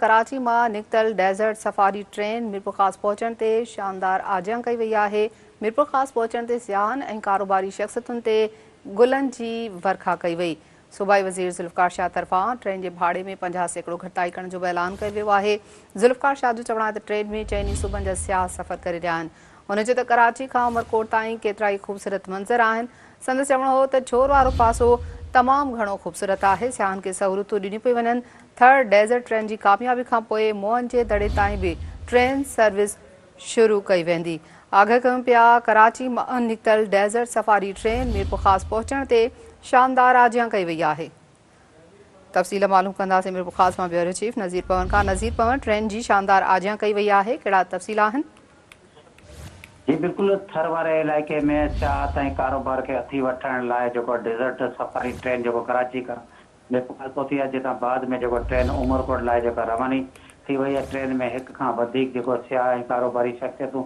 ڪراچي مان نڪتل desert safari train Mirpurkhas پهچڻ تي شاندار آجيان ڪئي وئي آهي. ميرپورخاص پهچڻ تي سياحن ۽ ڪاروباري شخصيتن تي گلن جي ورکا ڪئي وئي. صوبائي وزير ذوالفقار شاهه طرفان ٽرين جي ڀاڙي ۾ 50% گهٽتائي ڪرڻ جو به اعلان ڪيو ويو آهي. ذوالفقار شاهه جو چوڻ آهي ته ٽرين ۾ چئني صوبن جا سياح سفر ڪري رهيا آهن. هن چيو ته ڪراچي کان عمرڪوٽ تائين ڪيترائي خوبصورت منظر آهن. سندس چوڻ هو ته ڇور وارو پاسو تمام گهڻو خوبصورت آهي، سياحن کي سهولتون ڏنيون پيون وڃن، ٿر ڊيزرٽ ٽرين جي ڪاميابي کانپوء موئن جي دڙي تائين به ٽرين سروس شروع ڪئي ويندي. آگاهه ڪيون پيا ڪراچي مان نڪتل ڊيزرٽ سفاري ٽرين ميرپورخاص پهچڻ تي شاندار آجيان ڪئي وئي آهي. تفصيل معلوم ڪنداسين ميرپورخاص مان بيورو چيف نذير پنهور کان. نذير پنهور ٽرين جي شاندار آجيان ڪئي وئي آهي ڪهڙا تفصيل آهن؟ جي بلڪل ٿر واري علائقي ۾ سياحت ۽ ڪاروبار کي هٿي وٺڻ لاء جيڪو ڊيزرٽ سفاري ٽرين جيڪو ڪراچي کان ميرپورخاص پهتي آهي جتان بعد ۾ جيڪو ٽرين عمرڪوٽ لاء جيڪا رواني ٿي وئي آهي ٽرين ۾ هڪ کان وڌيڪ جيڪو سياح ۽ ڪاروباري شخصيتون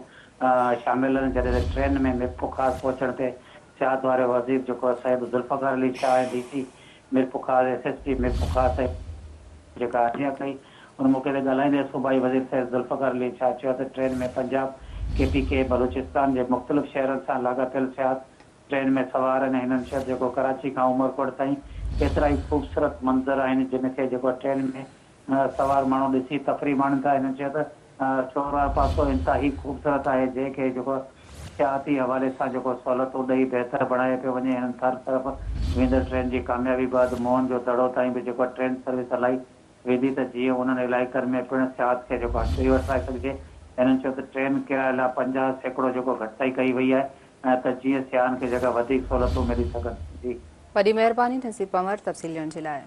شامل آهن جڏهن ته ٽرين ۾ ميرپورخاص پهچڻ تي سياحت واري وزير جيڪو Syed Zulfiqar Ali Shah ۽ D C Mirpurkhas S S P Mirpurkhas ۽ جيڪا آجيان ڪئي ان موقعي تي ڳالهائيندي صوبائي وزير سيد ذوالفقار علي شاهه چيو ته train ۾ Punjab, K P K, Balochistan جي مختلف شهرن سان لاڳاپيل سياحت ٽرين ۾ سوار آهن هنن چيو ته جيڪو ڪراچي کان عمرڪوٽ تائين ڪيترائي خوبصورت منظر آهن جن کي جيڪو ٽرين ۾ سوار ماڻهو ڏسي تفريح ماڻين ٿا هنن چيو ته چور وارو پاسو انتهائي خوبصورت آهي جنهن کي جيڪو سياحتي حوالي سان جيڪو سهولتون ڏئي بهتر بڻايو پيو وڃي هنن ٿر طرف ويندڙ ٽرين جي ڪاميابي بعد موهن جو دڙو تائين به جيڪو ٽرين سروس هلائي ويندي ته جيئن انهن علائقن ۾ پڻ سياحت کي جيڪو هٿي وٺرائي سگهجي هنن چيو ته ٽرين ڪرائي لاء 50% جيڪو گهٽتائي ڪئي وئي آهي ته جيئن سياحن کي جيڪا وڌيڪ سهولتون ملي سگهن جي. وڏي مهرباني نصير پنور تفصيل ڏيڻ جي لاء.